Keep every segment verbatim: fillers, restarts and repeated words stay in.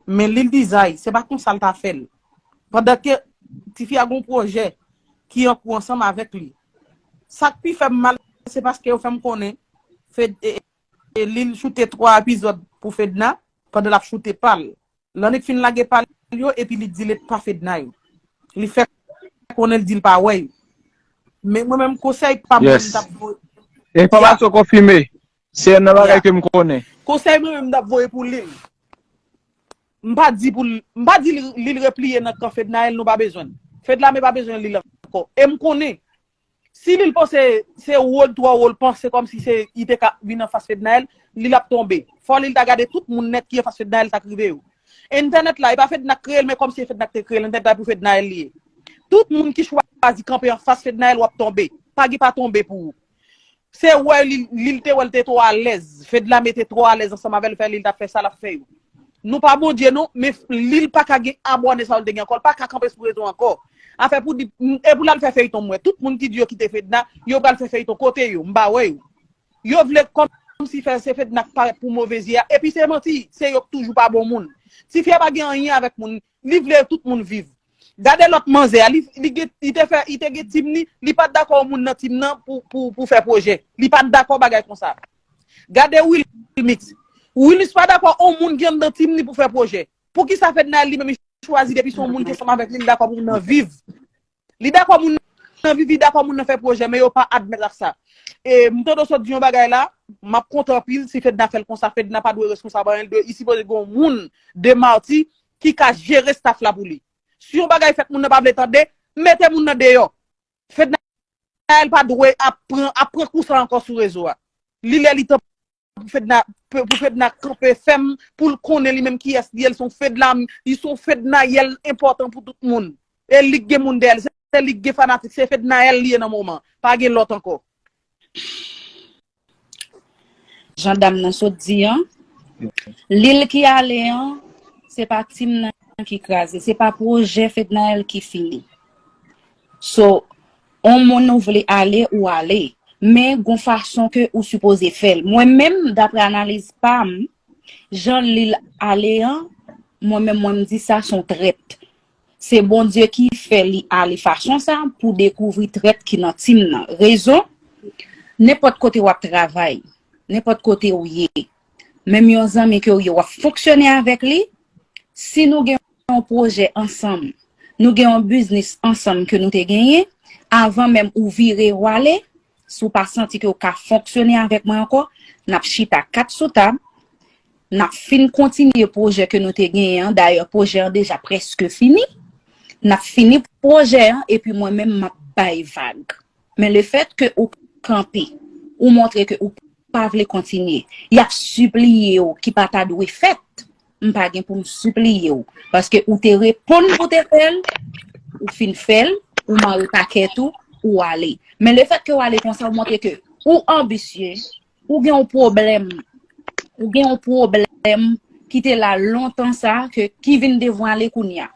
Men Lil Dizay, se pa konsa l ta fè l. Pandan ke tifi a gon pwojè ki an kou ansanm avèk li. Sa k pi fè m mal, se paske yo fè m konnen Fed, e, e, Lil choute twa epizòd pou Fedna, pandan l ap choute pa l. L annik fin lage pa l yo, epi li di l pa Fedna yo. Li fè konnen l di l pa wè yo. Men mwen menm konsèy pa mwen m t ap voye. Enfòmasyon konfime. Se youn nan bagay ke m konnen. Konsèy mwen menm m t ap voye pou Lil. M pa di pou l, m pa di li, li repliye nan kan Fednaelle, nou pa bezwen l. Fedlame pa bezwen Lil ankò. E m konnen, si Lil panse se wòl twò wòl, panse kòmsi se li te ka vin anfas Fednaelle, Lil ap tonbe. Fò Lil ta gade tout moun nèt ki anfas Fednaelle sa k rive yo. Entènèt la, e pa Fedna k kreye l, men kòmsi se Fedna k te kreye l, entènèt la pou Fednaelle li ye. Tout moun ki chwazi kanpe anfas Fednaelle, w ap tonbe. Pa gen pa tonbe pou ou. Se wè li, li te wè l te twò alèz. Fedlame te twò alèz ansanm avè l, fè li, li t ap fè sa l ap fè yo. Nou pa Bondye non, men Lil pa ka gen abòne sa l te gen ankò, l pa ka kanpe sou rezo ankò. Afè pou di, e pou l al fè feyton, m wè tout moun ki di yo kite Fedna, yo pral fè feyton kote yo, m pa wè yo. Yo vle kòmsi fè se Fedna k parèt pou move zye a, epi se manti, se yo k toujou pa bon moun. Tifi a pa gen anyen avèk moun, li vle tout moun viv. Gade lòt manzè a, li, li, gen- li te fè, li te gen tim ni, li pa t dakò yon moun nan tim nan pou, pou, pou fè pwojè. Li pa t dakò bagay konsa. Gade Wilmix. Wilmix pa dakò yon moun ki anndan tim ni pou fè pwojè. Poukisa Fednaelle li menm li chwazi depi se yon moun ki ansanm avèk li, li dakò pou moun nan viv? Li dakò moun nan viv, li dakò moun nan fè pwojè, men yo pa admèt ak sa. E m tande w sot di yon bagay la, m ap kontan anpil si Fedna fè l konsa, Fedna pa dwe reskonsab anyen, li dwe, li sipoze gen yon moun de Marti ki ka jere staff la pou li. Si yon bagay fèt moun nan pa vle tande, mete moun nan deyò. Fednaelle pa dwe ap pran, ap pran kou sa ankò sou rezo a. Li lè li tan pou Fedna, pou, pou Fedna kanpe fèm, pou l konnen li menm kiyès li ye, li se yon Fedna, li se yon Fednaelle enpòtan pou tout moun. E li k gen moun dèyè l, se li k gen fanatik, se Fednaelle li ye nan moman. Pa gen lòt ankò. Jan dam nan sot di an, Lil ki ale an, se pa tim nan ki kraze, se pa pwojè Fednaelle ki fini. So, on moun ou vle ale, ou ale. Men gon fason ke ou sipoze fè l. Mwen menm, daprè analiz pa m, jan Lil ale an, mwen menm mwen m di sa se yon trèt. Se Bondye ki fè li ale fason sa pou dekouvri trèt ki nan tim nan. Rezon, nenpòt kote w ap travay, nenpòt kote ou ye, menm yon zanmi ke w ye, w ap fonksyone avèk li, si nou gen yon pwojè ansanm, nou gen yon biznis ansanm ke nou te genyen, avan menm ou vire w ale, si w pa santi ke w ka fonksyone avèk mwen ankò, n ap chita kat sou tab, n ap fin kontinye pwojè ke nou te genyen an, dayè pwojè an deja prèske fini, n ap fini pwojè an epi mwen menm m ap bay vag. Men lefèt ke ou kanpe, ou montre ke ou pa vle kontinye, y ap sipliye w ki pa ta dwe fèt, m pa gen pou m sipliye w. Paske ou te reponn pou te fè l, ou fin fè l, ou mare pakèt ou, ou ale. Men lefèt ke w ale konsa, ou montre ke ou anbisye, ou gen yon pwoblèm, ou gen yon pwoblèm ki te la lontan sa, ke, ki vin devwale kounye a.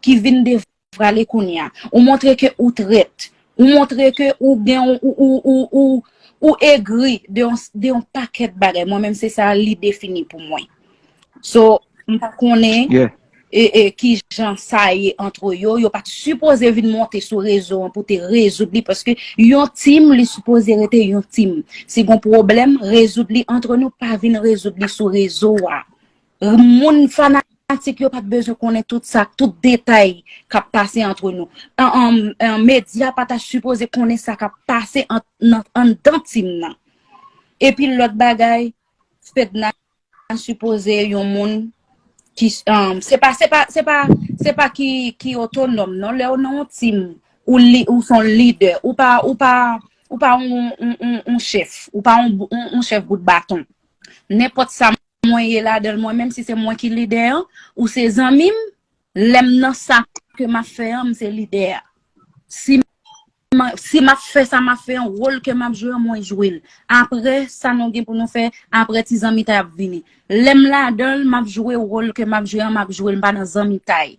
Ki vin devwale kounye a. Ou montre ke ou trèt. Ou montre ke ou gen, ou, ou, ou, ou, ou egri de yon, de yon pakèt bagay. Mwen menm se sa li defini pou mwen. So, m pa konnen e, e, ki jan sa ye antre yo. Yo pa t sipoze vin monte sou rezo an pou te rezoud li, paske yon tim, li sipoze rete yon tim. Si gon pwoblèm, rezoud li antre nou, pa vin rezoud li sou rezo a. Moun fanatik yo pa t bezwen konnen tout sa, tout detay k ap pase antre nou. An, an, an, medya pa ta sipoze konnen sa k ap pase an, nan, anndan tim nan. Epi lòt bagay, Fedna sipoze yon moun ki, um, se pa, se pa, se pa, se pa ki, ki otonòm non. Lè w nan yon tim, ou li, ou se yon lidè, ou pa, ou pa, ou pa yon, yon, yon, yon chèf, ou pa yon, yon, yon chèf bout baton. Nenpòt sa mwen ye ladan l, mwen menm si se mwen ki lidè an, ou se zanmi m, lè m nan sa ke m ap fè an, m se lidè a. Si m, si m ap fè sa m ap fè an, wòl ke m ap jwe an, mwen jwe l. Apre, sa nou gen pou nou fè, apre ti zanmitay ap vini. Lè m ladan l, m ap jwe wòl ke m ap jwe an, m ap jwe l, m pa nan zanmitay.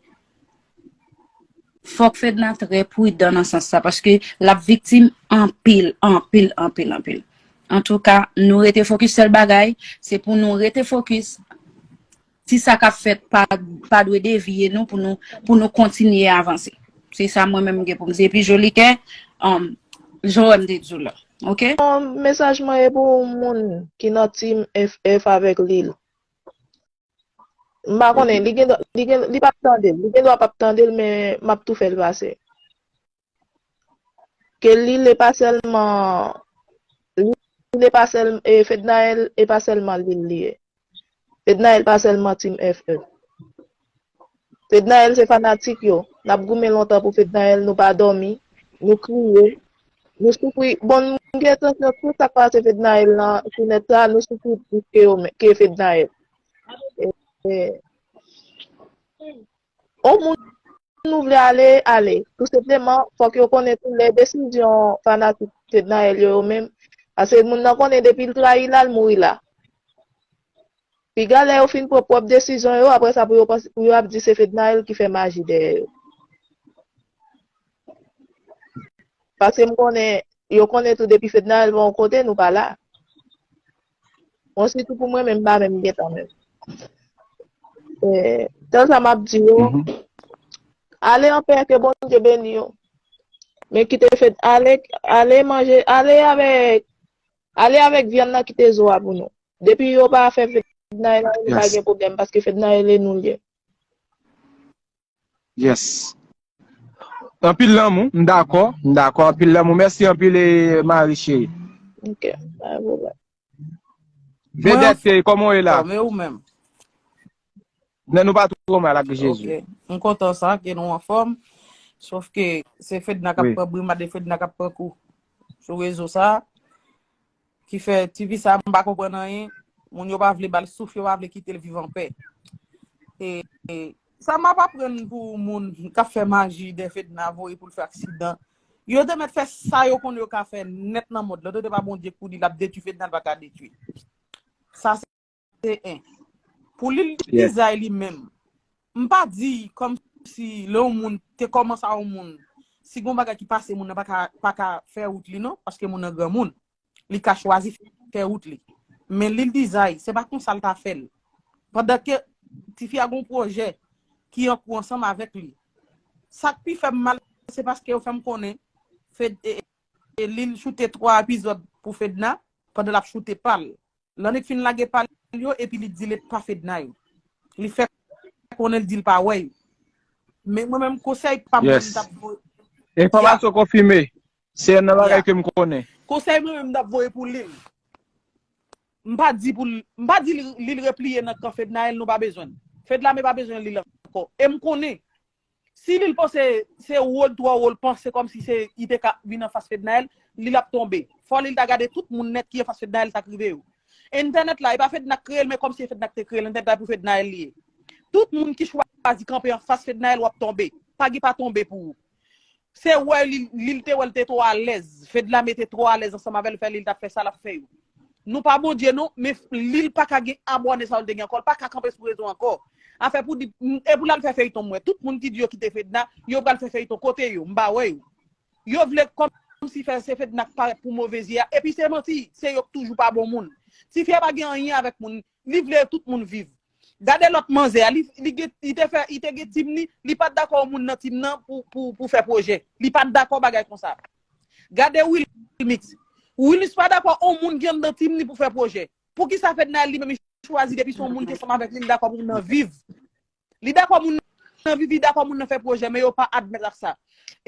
Fòk Fedna trè pridan nan sans sa, paske l ap viktim anpil, anpil, anpil, anpil. Antouka, nou rete fokis sèl bagay, se pou nou rete fokis si sa k ap fèt pa, pa dwe deviye nou pou nou, pou nou kontinye avanse. Se sa mwen menm m gen pou m di. Epi Jolikè, um, jan w wè m te di w la. Oke? Bon, mesaj mwen e pou moun ki nan team F F avèk Lil. M pa konnen, li gen, li gen, li p ap tande l. Li gen dwa p ap tande l, men m ap tou fè l pase. Ke Lil e pa sèlman, Lil e pa sèl, e Fednaelle e pa sèlman Lil li ye. Fednaelle pa sèlman Team F F. Fednaelle se fanatik yo. N ap goumen lontan pou Fednaelle, nou pa dòmi, nou kriye, nou soufri. Bon, m gen tansyon, tout sa k pase Fednaelle lan sou nèt la, nou soufri plis ke yo men, ke Fednaelle. E, e, on moun nou vle ale, ale. Tou senpleman, fòk yo konnen tou lè desizyon fanatik Fednaelle yo, yo menm. Paske moun nan konnen depi l trayi la, l mouri la. Piga lè yo fin pran pwòp desizyon yo, apre sa pou yo panse, pou yo ap di se Fednaelle ki fè maji dèyè yo. Paske m konnen, yo konnen tou depi Fednaelle pa yon kote, nou pa la. Bon, sitou pou mwen menm, m pa menm gentan menm. E, tèl sa m ap di yo, ale anpè, ke Bondye beni yo. Men kite Fed, ale, ale manje, ale avèk, ale avèk vyann nan, kite zo a pou nou. Depi yo pa fè Fednaelle anyen, nou pa gen pwoblèm, paske Fednaelle e nou l ye. Yes. Anpil lanmou, m dakò, m dakò, anpil lanmou. Mèsi anpil, e, Marie chérie. Ok, pa pwoblèm. Vedèt, e, kòman w ye la? Fòme ou menm. Men nou pa twò mal ak Jezi. Ok. M kontan sa, ke nou anfòm. Sof ke se Fedna k ap pran brimad e Fedna k ap pran kou sou rezo sa. Ki fè ti fi sa m pa konprann anyen. Moun yo pa vle ba l souf, yo pa vle kite l viv anpè. E, e sa m ap aprann pou moun k ap fè maji dèyè Fedna voye pou l fè aksidan. Yo te mèt fè sa yo konn yo ka fè nèt nan mond lan. Yo te pa Bondye k pou di l ap detwi Fedna, l pa ka detwi. Sa se en. Pou Lil Dizay li menm, m pa di kòmsi lè yon moun te kòmanse a yon moun, si gon bagay ki pase moun nan pa ka, pa ka fè wout li non, paske moun nan granmoun. Li ka chwazi fè wout li. Men Lil Dizay, se pa konsa l ta fè l. Pandan ke tifi a gon pwojè ki an kou ansanm avèk li. Sa k pi fè m mal, se paske yo fè m konnen Fed, e, e, Lil choute twa epizòd pou Fedna, pandan l ap choute pa l. L annik fin lage pa l yo, epi li di l pa Fedna yo. Li fè konnen l di l pa wè yo. Men mwen menm konsèy pa m mwen m t ap voye. Enfòmasyon konfime. Se yonn nan bagay ke m konnen. Konsèy mwen menm m t ap voye pou Lil. M pa di pou l, m pa di Lil, Lil repliye nan kan Fednaelle, nou pa bezwen l. Fedlame pa bezwen Lil ankò. E m konnen, si Lil panse se wòl twò wòl, panse kòmsi se li te ka vin anfas Fednaelle, Lil ap tonbe. Fò Lil ta gade tout moun nèt ki anfas Fednaelle sa k rive yo. Entènèt la, e pa Fedna k kreye l, men kòmsi se Fedna k te kreye l, entènèt la pou Fednaelle li ye. Tout moun ki chwazi kanpe anfas Fednaelle, w ap tonbe. Pa gen pa tonbe pou ou. Se wè Lil, Lil te wè l te twò alèz. Fedlame te twò alèz ansanm avè l, fè Lil t ap fè sa l ap fè yo. Nou pa Bondye non, men Lil pa ka gen abòne sa l te gen ankò, l pa ka kanpe sou rezo ankò. Afè pou di, e pou l al fè feyton mwen. Tout moun ki di yo kite Fedna, yo pral fè feyton kote yo, m pa wè yo. Yo vle kòmsi fè se Fedna k parèt pou move zye a, epi se manti, se yo k toujou pa bon moun. Tifi a pa gen anyen avèk moun, li vle tout moun viv. Gade lòt manzè a, li, li, gen, li te fè, li te gen tim ni, li pa t dakò yon moun nan tim nan pou, pou, pou fè pwojè. Li pa t dakò bagay konsa. Gade Wilmix. Wilmix pa dakò yon moun ki anndan tim ni pou fè pwojè. Poukisa Fednaelle li menm li chwazi depi se yon moun ki ansanm avèk li, li dakò moun nan viv. Li dakò moun nan viv, li dakò moun nan fè pwojè, men yo pa admèt ak sa.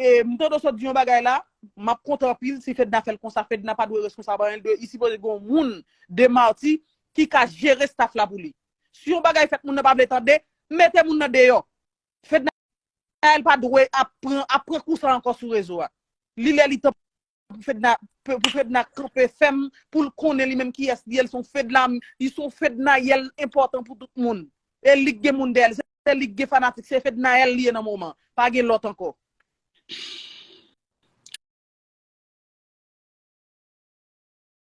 E m tande w sot di yon bagay la, m ap kontan anpil si Fedna fè l konsa. Fedna pa dwe reskonsab anyen, li dwe, li sipoze gen yon moun de Mati ki ka jere staff la pou li. Si yon bagay fèt moun nan pa vle tande, mete moun nan deyò. Fednaelle pa dwe ap pran, ap pran kou sa ankò sou rezo a. Li lè li tan pou Fedna, pou Fedna kanpe fèm, pou l konnen li menm kiyès li ye, li se yon Fedna, li se yon Fednayèl enpòtan pou tout moun. E li k gen moun dèyè l, se li k gen fanatik, se Fednayèl li ye nan moman, pa gen lòt ankò.